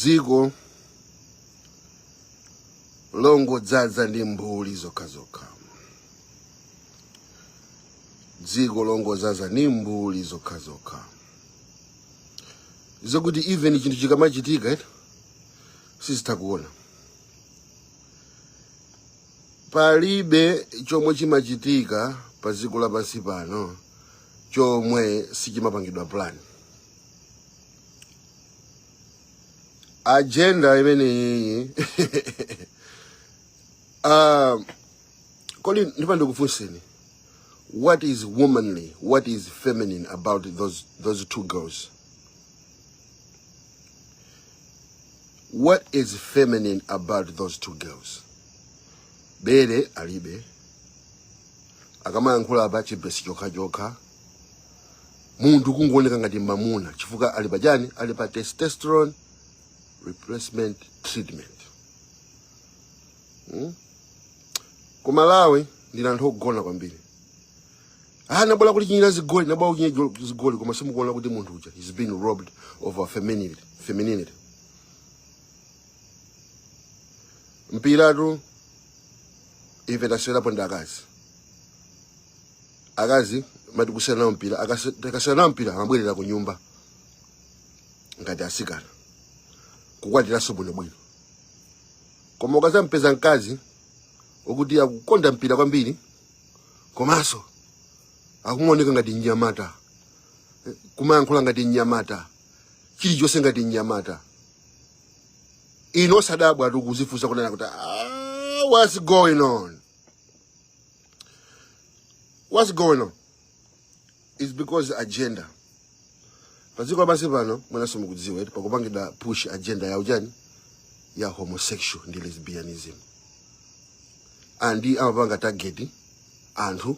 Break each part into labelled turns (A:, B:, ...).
A: Dziko longodzaza ndi mbuli zokhazokha, dziko longodzaza ndi mbuli zokhazokha, zokuti even chinthu chikamachitika sizitha kuona. Palibe chomwe chimachitika pa dziko lapansi pano chomwe sichimapangidwa plan. Agenda imeneyi, kodi ndifuna ndikufunseni, what is womanly, what is feminine about those two girls? What is feminine about those two girls? Bere alibe, akamayankhula apa chibesi chokhachokha, munthu kungooneka ngati mamuna chifukwa ali pa chani? Ali pa testosterone replacement treatment. Ku Malawi ndinu anthu ogona kwambiri. Ah, nabwera kutichinyira zigoli, nabwera kuchinyira zigoli, koma simukuona kuti munthu uja he's been robbed of our femininity. Mpiratu ife tasewerapo ndi akazi. Akazi mati kusewera nawo mpira, akasewera nawo mpira amabwerera ku nyumba ngati asikana, kukwatiranso bwinobwino. Koma ukazampeza mkazi wokuti akukonda mpira kwambiri komanso akumaoneka ngati mnyamata, kumayankhula ngati mnyamata, chilichonse ngati mnyamata, inu osadabwa tikuzifunsa kunena kuti, ah, what's going on? What's going on? It's because agenda padziko lapansi pano, mwinanso mukudziwa eti, pakupangidwa push agenda ya ujani, ya homosexual ndi lesbianism, and amapanga target anthu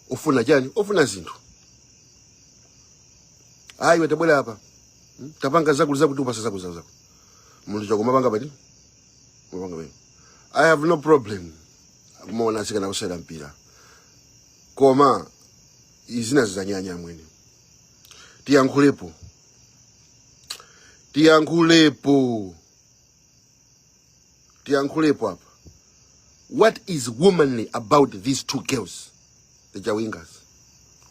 A: ofuna chani? Ofuna zinthu. Ayi, iwe tabwera apa. Tapanga zakuti zakuti, upasa zakuti zakuti zakuti. Munthu chakumapanga pati mapanga pati. I have no problem kumaona atsikana kusewera mpira, koma izina zizanyanya mwene. Tiyankhulepo, tiyankhulepo, tiyankhulepo apa. What is womanly about these two girls, the Chawingas?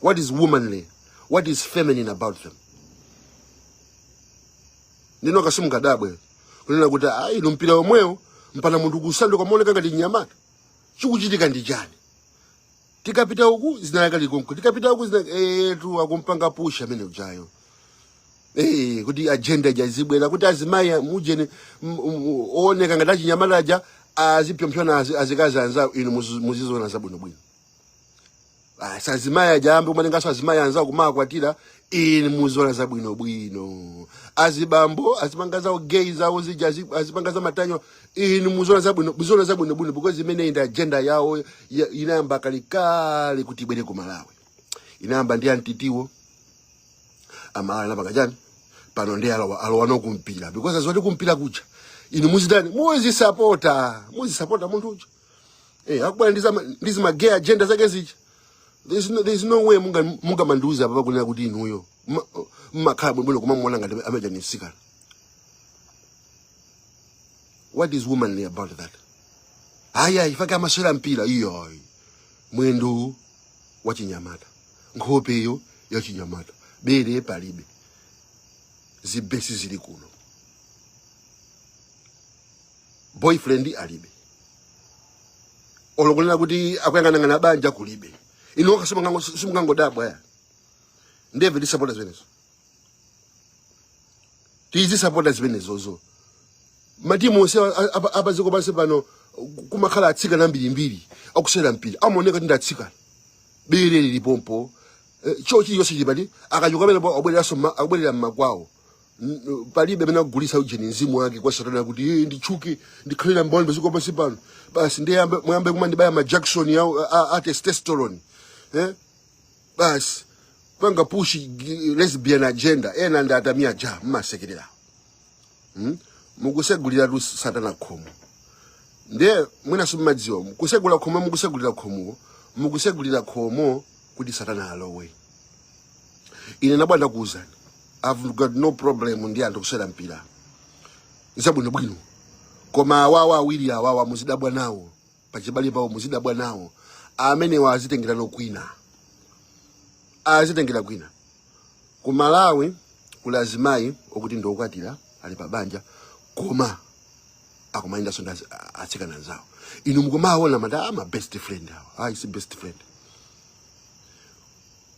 A: What is womanly, what is feminine about them? Ndino kasimungadabwe kunena kuti ayi, ino mpira omwewo mpana munthu kusanduka maoneka ngati mnyamata. Chikuchitika ndi chani? Tikapita uku zinalaka likonko, tikapita uku zina etu akumpanga push amene ujayo, kuti agenda ija izibwera kuti azimayi mujene ooneka ngati achinyamata aja azipyompyona azikazi anzawo. Inu muzizoona zabwinobwino. Ah, azimayi aja ambe kumatenganso azimayi anzawo kumakwatira. Inu muziona zabwinobwino. Azibambo azipanga zawo gay zawo zija, azipanga za matanyo. Inu muziona zabwino, muziona zabwinobwino, because imene ndi agenda yawo inayamba kalekale kuti ibwere ku Malawi. Inayamba ndi antitiwo Amalawi anapanga chani? Pano ndi alowa, alowa no kumpira, because aziwati kumpira kuja inu muzitani? Muzisapota, muzisapota munthu uja. Akubwera ndi zima gay agenda zake zija. There's no way mungamandiuza apa kunena kuti inuyo mmakhala bwinobwino kumamuona ngati ameja ni msikana. What is womanly about that? Aya, ifake amasewera mpira. Iyoyi mwendo wa chinyamata, nkhopeyo ya chinyamata, bere palibe, zibesi zili kuno, boyfriend alibe, olokunena kuti akuyang'anang'ana banja kulibe. Inu okha simungangodabwa ya ndeve tisapota zimenezo, tizisapota zimenezozo. Matimu onse apaziko pansi pano kumakhala atsikana ambirimbiri akusewera mpira, amaoneka kuti ndi atsikana, bere lilipompo, cho chiliyonse chili pati. Akachoka pamenepo abwereranso akubwerera mmakwawo. Palibe amene akugulitsa ujeni mzimu wake kwa Satana kuti, "Eh, nditchuke, ndikhalira mboni paziko pansi pano basi, ndiyambe muyambe kumandibaya ma injection ya a testosterone, eh? Basi panga push lesbian agenda." Ena ndi atamia ja mmasekerera, Mukuseguliratu Satana khomo. Ndiye mwina simmadziwa kusegula khomo, mukusegulira khomo, mukusegulira khomo kuti Satana alowe. Ine nabwa ndakuwuzani, I've got no problem ndi anthu kusewera mpira. Zabwinobwino. Koma awawa awiri awawa muzidabwa nawo, pachibale pawo muzidabwa nawo. Amenewa azitengerano kwina, azitengera kwina. Ku Malawi kuli azimayi okuti ndi okwatira, ali pa banja, koma akumayendanso ndi atsikana anzawo. Inu mukumaona mati ama best friend awa. Ayi, si best friend.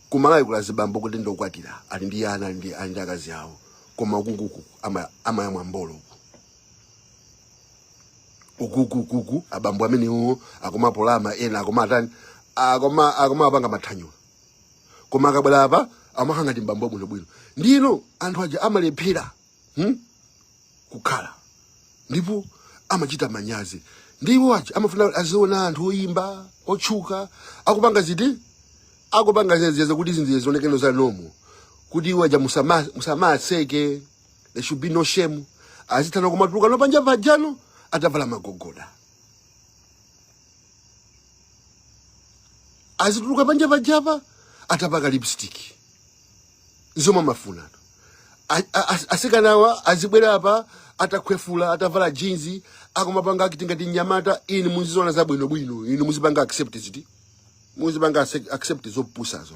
A: Ku Malawi kuli azibambo kuti ndi okwatira, ali ndi ana, ali ndi akazi awo, koma ukukuku amayamwa mbolo uku ukukuku. Abambo amenewo akumapolama, ena akumatani, akumapanga mathanyula, koma akabwera apa amakhala ngati mbambo bwinobwino. Ndino anthu aja amalephera, Kukhala ndipo amachita manyazi. Ndiwo aja amafuna aziona anthu oyimba otchuka akupanga ziti, akupanga zezeze, kuti zinthu zionekeno za normal, kuti iwo aja musamatseke. There should be no shame. Azithana kumatuluka nopanja pajano atavala magogoda, azituluka panja pajapa atapaka lipstick, zomwe amafuna. Asikanawa azibwera apa atakhwefula, atavala jeans, akumapanga acting ngati mnyamata. Inu muziziona zabwinobwino, inu muzipanga accept ziti, muzipanga accept zopusazo.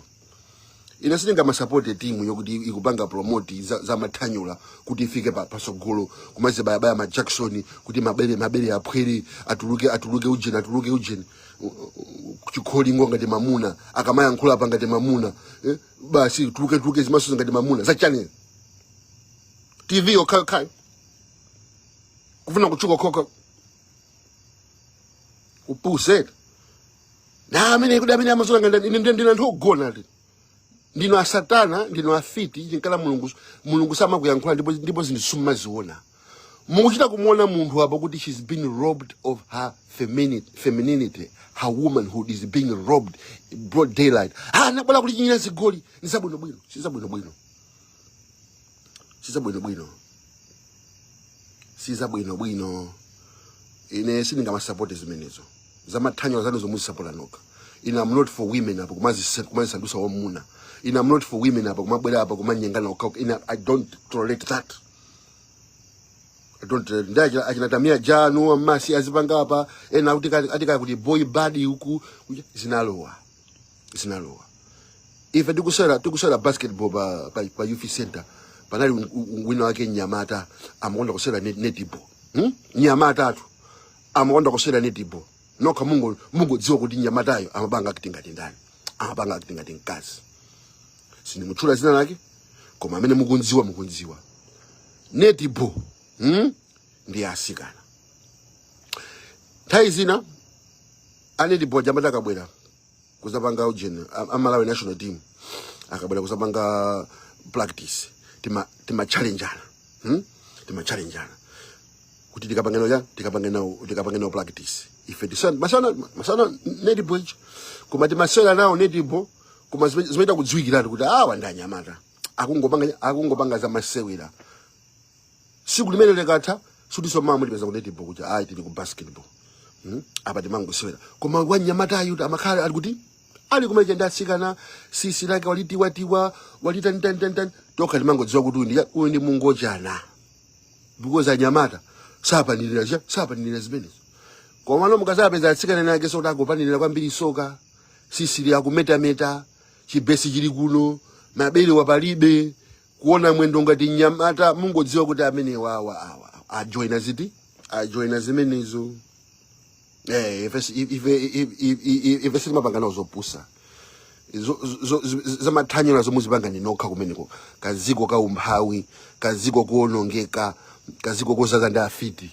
A: Ine sindingamasapoti timu yokuti ikupanga promote za mathanyula kuti ifike pasogolo, kumazibayabaya ma Jackson kuti mabere aphwere, atuluke, atuluke ujeni, atuluke ujeni, chikholingo ngati mamuna, akamayankhula pa ngati mamuna, eh? Basi tuluke tuluke zimaso ngati mamuna za channel TV yokhayokhayo, kufuna kutchuka khokha, kupuseta na amene kuti amene amazola ngati ine ndine anthu ogona ati ndinu asatana, ndinu afiti. Chinkala Mulungu, Mulungu samakuyankhula, ndipo zinthu simumaziona. Mukuchita kumuona munthu apo kuti she's been robbed of her femininity, her womanhood is being robbed in broad daylight. Ah, nabwera kuti chinyira zigoli ni zabwinobwino. Si zabwinobwino, si zabwinobwino, si zabwinobwino. Ine sindingamasapoti zimenezo zamathanyula zanu zomuzisapota nokha. Ine I'm not for women apo kumazisandusa wamuna. Ine I'm not for women apo kumabwera apo kumanyengana okha. Ine I don't tolerate that. I don't tolerate. Ndi achina Tamia Janu amasi azipanga apa, ena akuti atika kuti boy badi huku zinalowa, zinalowa. Ife tikusewera basketball pa youth center, panali wina wake mnyamata amakonda kusewera netball, Mnyamata atu amakonda kusewera netball. Nokha mungodziwa kuti mnyamatayo amapanga acting ngati ndani, amapanga acting ngati mkazi. Sindimutchula zina lake, koma amene mukundziwa mukundziwa. Netball, Ndi asikana. Nthawi zina a netball jamata akabwera kuzapanga ujeni, amalawi national team akabwera kuzapanga practice, tima challengeana, Tima challengeana kuti tikapange nawo, tikapange nawo practice. Ife tisana masana netball icho, koma timasewera nawo netball, koma zimaita kudziwikiratu kuti awa ndi anyamata akungopanga zamasewera. Siku limene likatha sutiso mama mulipeza ku netball kuti ayi, tili ku basketball, Apa timangosewera, koma wanyamatayu amakhala ali kuti ali kumeja ndi atsikana, sisi lake walitiwatiwa, walitanitanitani. Tokha timangodziwa kuti uyu ndi mungochana, because anyamata sapanirira sapanirira zimenezo. Koma no mukazapeza atsikana nake soti akupanirira kwambiri soka, sisili akumetameta, chibesi chili kuno, mabere wapalibe, kuona mwendo ngati nyamata, mungodziwa kuti amene wawa awa ajoina ziti, ajoina zimenezo. Eh, ife sitimapanga nawo zopusa zamathanyula zomuzipanga ni nokha kumeneko. Kaziko ka umphawi, kaziko kuonongeka, kaziko kozaza ndi afiti,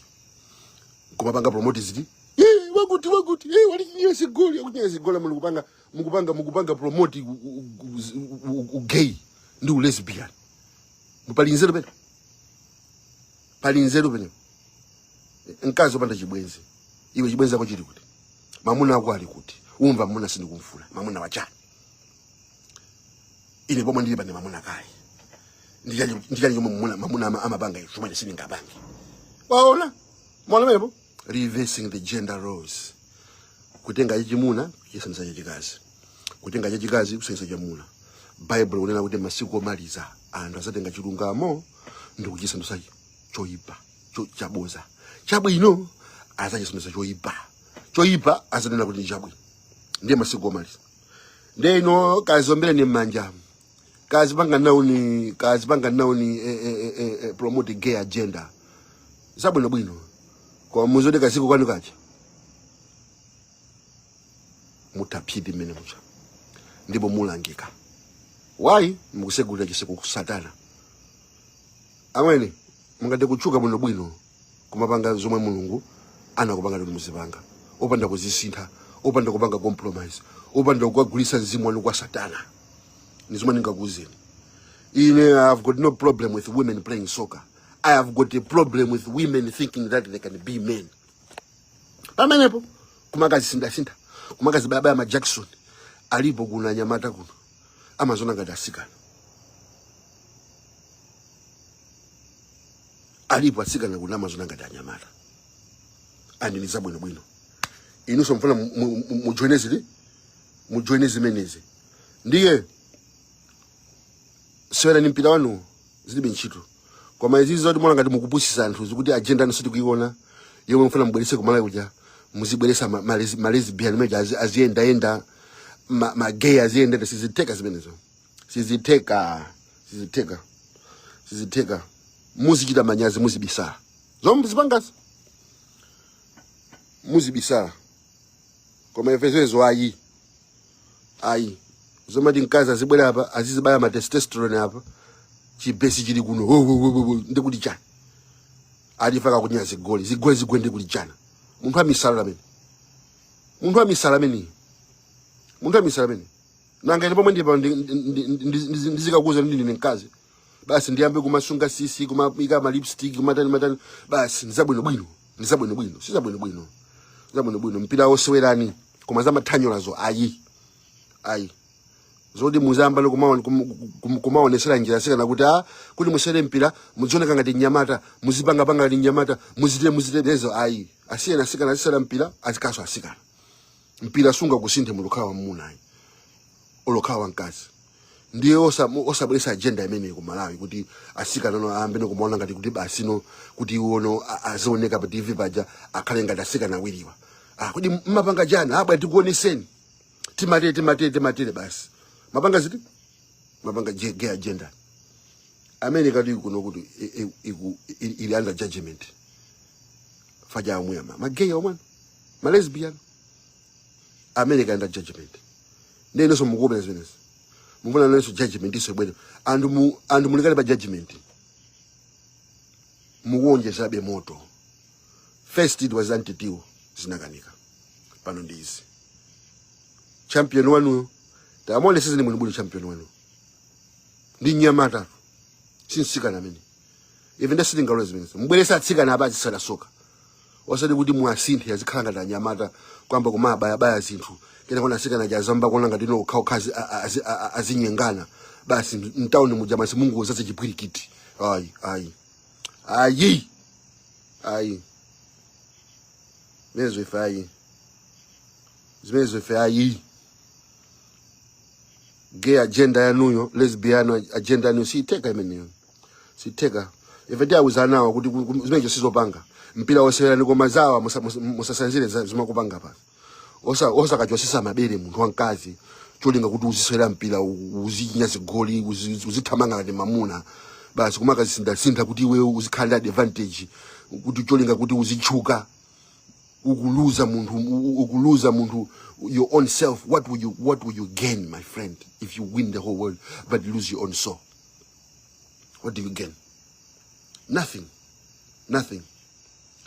A: kumapanga promote ziti. Eh, wakuti wakuti, eh, walichinyira zigoli, akuchinyira zigoli. Mukupanga promote ugay ndi ulesbian. Pali nzeru pene? Pali nzeru pene? Mkazi wopanda chibwenzi, iwe chibwenzi ako chili kuti? Mamuna ako ali kuti? Umva, mamuna sindikumfuna. Mamuna wachani? Ine pomwe ndili pane mamuna kale, ndichani chomwe mamuna amapanga icho chomwe sindingapange? Waona, mwaona menepo? Reversing the gender roles, kutenga chachimuna kuchisanisa chachikazi, kutenga chachikazi kusanisa chamuna. Bible kunena kuti masiku omaliza anthu azatenga chilungamo ndi kuchisandusa choyipa. Chaboza. Chabwino azachisonyeza choyipa, choyipa azanena kuti ndi chabwino. Ndiye masiku omaliza. Ndiye ino kaziombere m'manja, kazipanga nauni, kazipanga nauni promote gay agenda zabwinobwino, koma muzoti kaziko kwanu kacha mutaphiti mmene mucha ndipo mulangika. Why? Mukusegulira chiseko ku Satana. Amwene, mungati kutchuka bwinobwino kumapanga zomwe Mulungu anakupanga kuti muzipanga, opanda kuzisintha, opanda kupanga compromise, opanda kukagulisa mzimu wanu kwa Satana. Ndi zomwe ndingakuwuzeni ine. I have got no problem with women playing soccer. I have got a problem with women thinking that they can be men. Pamenepo kumakazisindasintha, kumakazibayabaya ma Jackson alipo kuno, anyamata kuno amazona ngati asikana. Alipo atsikana kuno amazona ngati anyamata, and ni zabwinobwino. Inunso mfuna mujoine zili, mujoine zimenezi, ndiye sewerani mpira wanu, zilibe ntchito. Koma izizi zoti muona ngati mukupusisa anthu, zikuti agenda anu sitikuiona yomwe mufuna mubwerese kumalawi kuja. Muzibweresa ma lesbian meja aziyendayenda, ma gay aziyendayenda, sizitheka zimenezo, sizitheka, sizitheka, sizitheka. Muzichita manyazi, muzibisala zomwe zipangazi, muzibisala. Koma ife zimenezo ayi, ayi. Zomati mkazi azibwera apa, azizibaya ma testosterone apa, chibesi chili kuno, wo, wo, wo, wo, wo, ndikuti chani? Alifaka kunya zigoli, zigoli, zigoli, ndikuti chani? Munthu amisala amene, munthu amisala amene, munthu amisala amene. Nanga ine pomwe ndipa ndizikakuza ndi ndine mkazi basi, ndiyambe kumasunga sisi, kumaika ma lipstick, kumatani matani, basi ndizabwinobwino, ndizabwinobwino? Sizabwinobwino, zabwinobwino. Mpira wosewerani, koma zamathanyolazo ayi, ayi. Zoti muzamba kumaonesera njira asikana kuti a kuti musere mpira muzioneka ngati mnyamata, muzipangapanga ngati mnyamata, muzite muziterezo, ayi. Asiyena asikana azisera mpira, azikaso asikana. Mpira sunga kusinthe munthu kukhala wamuna ayi, olokhala wamkazi. Ndiye osabweresa agenda imeneyi ku Malawi kuti asikana no ayambe kumaona ngati kuti basi no kuti iwono azioneka pa TV paja, akhale ngati asikana awiriwa. Ah, kuti mmapanga chani? Abwa tikuoneseni, timatere, timatere, timatere, basi mapanga ziti, mapanga gay agenda amene kati kuno kuti ili under judgment faja amwe ama ma gay omwe, ma lesbian amene under judgment. Ndiye inonso mukuopera zimenezi, mufuna nanso judgment iso ibwere. Anthu mu anthu mulikale pa judgment, mukuonjezabe moto. First it was anti-Tiwo, zinakanika. Pano ndi izi. Champion wanuyo tamuonesezeni bwinobwino. Champion wanu ndi mnyamata, si mtsikana amene. Ife ndasitingalola zimenezi. Mubwerese atsikana apa azisala soka, osati kuti muasinthe azikhala ngati anyamata, kwamba kumabayabaya zinthu, kena kona atsikana azamba kuona ngati ino okhaokha azinyengana basi mtawuni muja masi mungu uzaze chipwirikiti. Ayi, ayi, ayi, ayi, zimenezo ife ayi, zimenezo ife ayi. Gay agenda yanuyo, lesbian agenda yanuyo, siyitheka imeneyo, siyitheka. Ife tiyawuza nawo kuti zimenezo sizopanga. Mpira wosewerani, koma zawa musasanzire zimakupanga pasi. Osakachosesa mabere munthu wamkazi cholinga kuti uzisewera mpira, uzichinya zigoli, uzithamanga ngati mamuna, basi kumakazisindasintha kuti iwe uzikhala ndi advantage, kuti cholinga kuti uzitchuka. Ukuluza munthu, ukuluza munthu, your own self. What will you gain, my friend, if you win the whole world but lose your own soul? What do you gain? Nothing, nothing,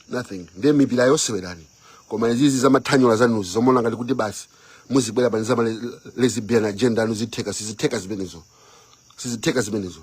A: nothing. Ndiye mipira yosewerani, koma izizi zamathanyola zanuzi zomona ngati kuti basi muzibwera pani zama lesbian agenda anu, zitheka? Sizitheka zimenezo, sizitheka zimenezo.